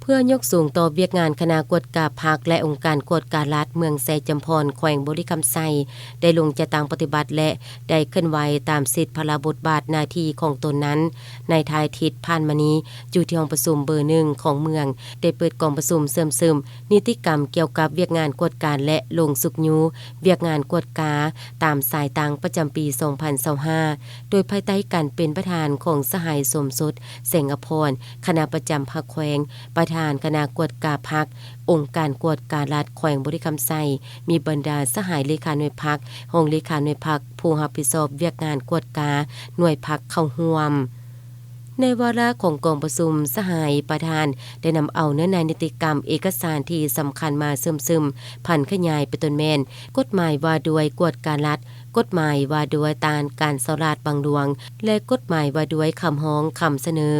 ເພື່ອຍົກສູງຕໍ່ວຽກງານຄະນະກວດກາພັກ ແລະ ອົງການກວດກາລັດເມືອງໄຊຈຳພອນ ແຂວງບໍລິຄຳໄຊ ໄດ້ລົງຈັດຕັ້ງປະຕິບັດ ແລະ ໄດ້ເຄື່ອນໄຫວຕາມສິດພາລະບົດບາດໜ້າທີ່ຂອງຕົນນັ້ນ, ໃນທ້າຍທິດຜ່ານມານີ້ ຢູ່ທີ່ຫ້ອງປະຊຸມເບີໜຶ່ງຂອງເມືອງ ໄດ້ເປີດກອງປະຊຸມເຊື່ອມຊຶມນິຕິກຳກ່ຽວກັບວຽກງານກວດກາ ແລະ ລົງຊຸກຍູ້ວຽກງານກວດກາຕາມສາຍຕັ້ງປະຈຳປີສອງພັນຊາວຫ້າ ໂດຍພາຍໃຕ້ການເປັນປະທານຂອງສະຫາຍ ສົມສົດ ແສງອະພອນ ຄະນະປະຈຳພັກແຂວງ, ປະທານຄະນະກວດກາພັກ, ອົງການກວດກາລັດແຂວງບໍລິຄຳໄຊ, ມີບັນດາສະຫາຍເລຂາໜ່ວຍພັກ, ຮອງເລຂາໜ່ວຍພັກ, ຜູ້ຮັບຜິດຊອບວຽກງານກວດກາໜ່ວຍພັກເຂົ້າຮ່ວມ. ໃນວາລະຂອງກອງປະຊຸມ, ສະຫາຍປະທານໄດ້ນຳເອົາເນື້ອໃນນິຕິກຳເອກະສານທີ່ສຳຄັນມາເຊື່ອມຊຶມຜັນຂະຫຍາຍ ເປັນຕົ້ນແມ່ນ ກົດໝາຍວ່າດ້ວຍກວດກາລັດ, ກົດໝາຍວ່າດ້ວຍຕ້ານການສໍ້ລາດບັງຫຼວງ ແລະ ກົດໝາຍວ່າດ້ວຍຄຳຮ້ອງຄຳສະເໜີ.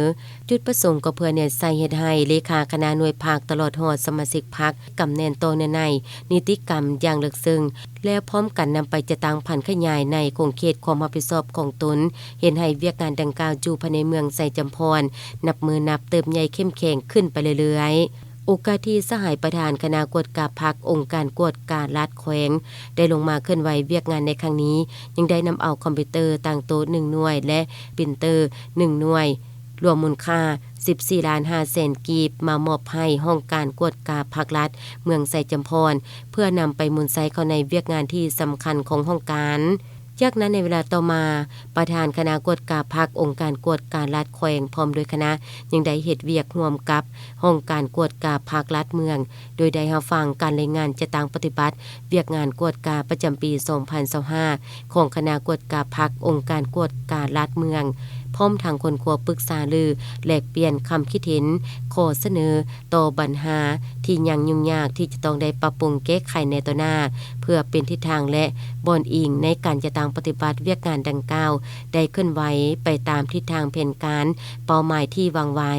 ຈຸດປະສົງກໍເພື່ອແນໃສ່ເຮັດໃຫ້ເລຂາຄະນະໜ່ວຍພັກ ຕະຫຼອດຮອດສະມາຊິກພັກ ກຳແໜ້ນຕໍ່ເນື້ອໃນນິຕິກຳຢ່າງເລິກເຊິ່ງ ແລະ ພ້ອມກັນນຳໄປຈັດຕັ້ງຜັນຂະຫຍາຍໃນຂົງເຂດຄວາມຮັບຜິດຊອບຂອງຕົນ, ເຮັດໃຫ້ວຽກງານດັ່ງກ່າວຢູ່ພາຍໃນເມືອງໄຊຈຳພອນ ນັບມື້ນັບເຕີບໃຫຍ່ເຂັ້ມແຂງຂຶ້ນໄປເລື້ອຍໆ. ໂອກາດທີ່ສະຫາຍປະທານຄະນະກວດກາພັກ ອົງການກວດກາລັດແຂວງ ໄດ້ລົງມາເຄື່ອນໄຫວວຽກງານໃນຄັ້ງນີ້, ຍັງໄດ້ນຳເອົາຄອມພິວເຕີຕັ້ງໂຕະໜຶ່ງໜ່ວຍ ແລະ ປຣິນເຕີໜຶ່ງໜ່ວຍ ລວມມູນຄ່າສິບສີ່ລ້ານຫ້າແສນກີບ ມາມອບໃຫ້ຫ້ອງການກວດກາພັກລັດເມືອງໄຊຈຳພອນ ເພື່ອນຳໄປໝູນໃຊ້ເຂົ້າໃນວຽກງານທີ່ສຳຄັນຂອງຫ້ອງການ. ຈາກນັ້ນໃນເວລາຕໍ່ມາ, ປະທານຄະນະກວດກາພັກ ອົງການກວດກາລັດແຂວງ ພ້ອມດ້ວຍຄະນະ ຍັງໄດ້ເຮັດວຽກຮ່ວມກັບຫ້ອງການກວດກາພັກລັດເມືອງ ໂດຍໄດ້ຮັບຟັງການລາຍງານຈັດຕັ້ງປະຕິບັດວຽກງານກວດກາປະຈຳປີສອງພັນຊາວຫ້າ ຂອງຄະນະກວດກາພັກ ອົງການກວດກາລັດເມືອງ, ພ້ອມທັງຄົ້ນຄວ້າປຶກສາລື ແລກປ່ຽນຄຳຄິດເຫັນ, ຂໍ້ສະເໜີຕໍ່ບັນຫາທີ່ຍັງຫຍຸ້ງຍາກທີ່ຈະຕ້ອງໄດ້ປັບປຸງແກ້ໄຂໃນຕໍ່ໜ້າ ເພື່ອເປັນທິດທາງ ແລະ ບ່ອນອີງໃນການຈັດຕັ້ງປະຕິບັດວຽກງານດັ່ງກ່າວ ໄດ້ເຄື່ອນໄຫວໄປຕາມທິດທາງແຜນການເປົ້າໝາຍທີ່ວາງໄວ້.